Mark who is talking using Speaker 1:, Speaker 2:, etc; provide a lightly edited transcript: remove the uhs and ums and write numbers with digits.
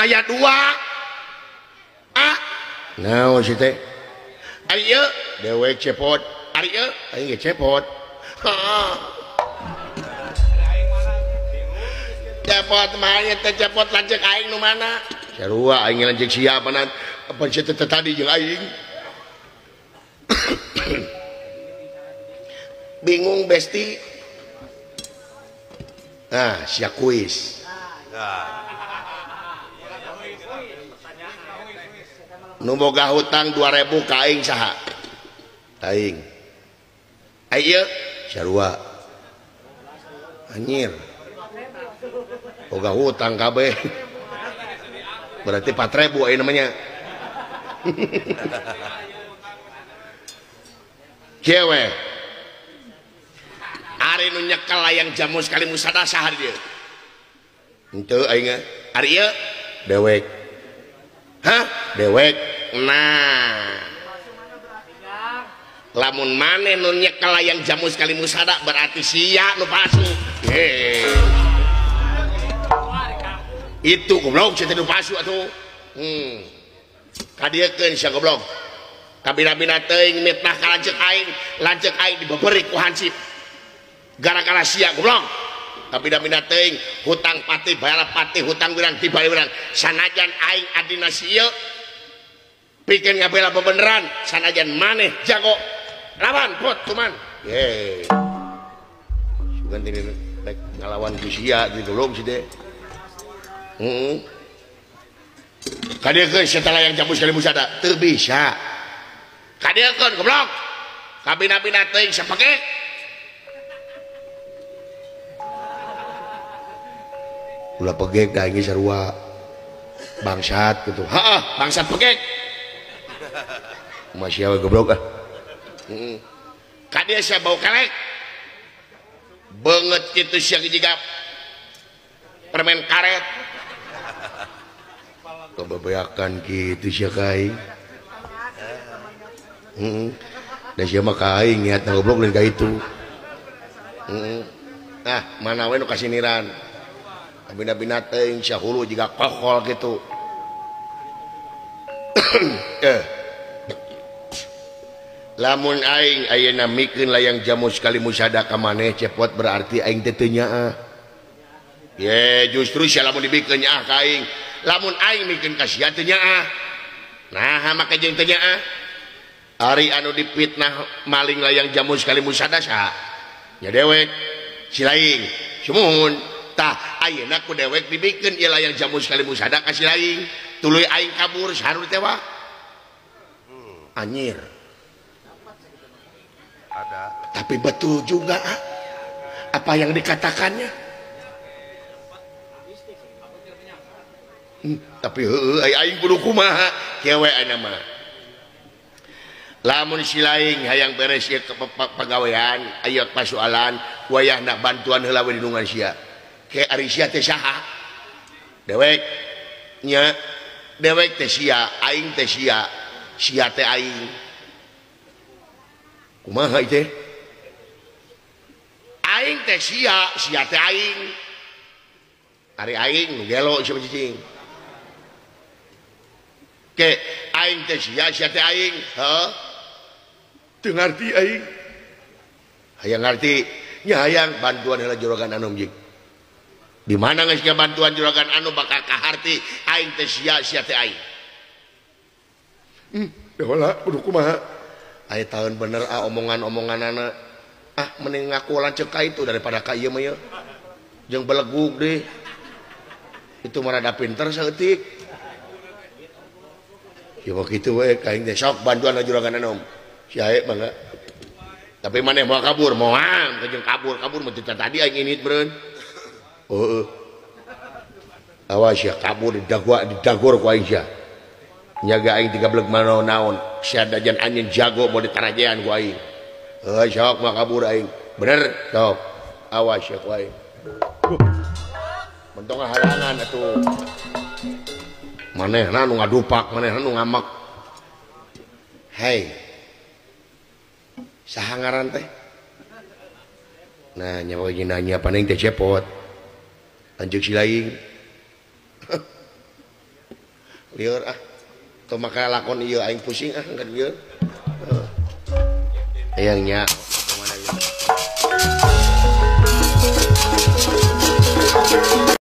Speaker 1: Aya dua. Ah, naon sih teh? Ari ieu dewek cepot, ari ieu aing ge cepot. Cepot mah ieu teh cepot lanceuk aing nu mana? Sarua aing lanceuk sia panan. Apa sia teh tadi jeung aing? Bingung besti. Nah, sia kuis. Nu boga hutang 2000 ka aing saha? Aing. Ai ieu sarua. Anjir. Boga hutang kabeh. Berarti 4000 aing namanya. Cewek. Ari nu nyekel layang jamu sekali musada saha di dieu? Henteu aing. Ari ieu dewek. Hah? Dewek. Nah. Lamun maneh nu nyekel layang jamu sekali musada berarti sia nu palsu. Heh. Itu goblok sia teh nu palsu atuh. Kadieukeun sia goblok. Kabina-bina teuing mitnah ka lanceuk aing dibeberi ku hansip. Gara-gara sia goblok. Kabina-bina teuing hutang pati bayar pati hutang wirang dibayar wirang. Sanajan aing adina si ieu pikeun ngabela bebeneran, sanajan maneh jago lawan pot kuman. Ye. Sugan teh rek ngalawan ku sia ditulung si teh. Heeh. Kadieukeun setelah yang jamu sekali musada teu bisa. Kadieukeun goblok. Kabina-bina teuing sapake. Ulah pegek da aing sarua bangsat gitu. Heeh, bangsat pegek. Masih awe goblok ah. Heeh. Kadieu sia bau kelek. Beungeut kitu sia jiga permen karet. Kebebeakan kitu sia ka aing. Heeh. Da sia mah ka aing niatna goblok lain ka itu. Heeh. Nah, mana we nu kasiniran. Bina-bina teuing sia hulu jiga kokol gitu. Lamun aing ayeuna mikeun layang jamu sekali musada ka maneh cepot berarti aing teh teu nyaah. Ye, justru sia lamun dibikeun nyaah ka aing. Lamun aing mikeun ka sia teu nyaah. Nah, make jeung teu nyaah. Ari anu dipitnah maling layang jamu sekali musada saha? Nya dewek si laing. Sumuhun. Tah ayeuna ku dewek dibikeun ieu layang jamu sekali musada ka si laing. Tuluy aing kabur saha nu ditewak? Anjir.
Speaker 2: Ada.
Speaker 1: Tapi betul juga apa yang dikatakannya. Tapi heueuh aing kudu kumaha kieu we ayeuna mah. Lamun si laing hayang beres ieu pagawean, aya pasualan, wayahna bantuan heula we dinungan sia. Ke ari sia teh saha? Dewek nya dewek teh sia, aing teh sia, sia teh aing. Kumaha ieu teh? Aing teh sia, sia teh aing. Ari aing nu gelo sia cicing. Ke aing teh sia, sia teh aing. Heuh. Teu ngarti aing. Hayang ngarti, nya hayang bantuan heula juragan Anom jig. Di mana geus bantuan juragan anu bakal kaharti aing teh sia, sia teh aing. Heula kudu kumaha? Aya tahun bener ah omongan-omonganana. Ah mending ngaku lanceuk ka itu daripada ka ieu mah ieu. Jeung belegug deh. Itu mah rada pinter saeutik. Ya kitu we ka aing teh sok bantuan juragan Anom. Si ae mangga. Tapi maneh moal kabur, moal jeung kabur-kabur mah teu tadi aing init meureun. Heeh. Awas ya kabur didagor ku aing sia. Nyaga aing tiga beleg naon-naon. Sia dajan anjeun jago mau ditarajean ku aing. Heuh sok mah kabur aing. Bener sok. Awas ya ku aing. Mentong halangan atuh. Manehna nu ngadupak, manehna nu ngamek. Hei. Saha ngaran teh? Nah, nyawa nanya paning teh cepot. Lanjut si laing. Lieur ah. Teu maka lakon ieu aing pusing ah kan lieur. Hayang nya.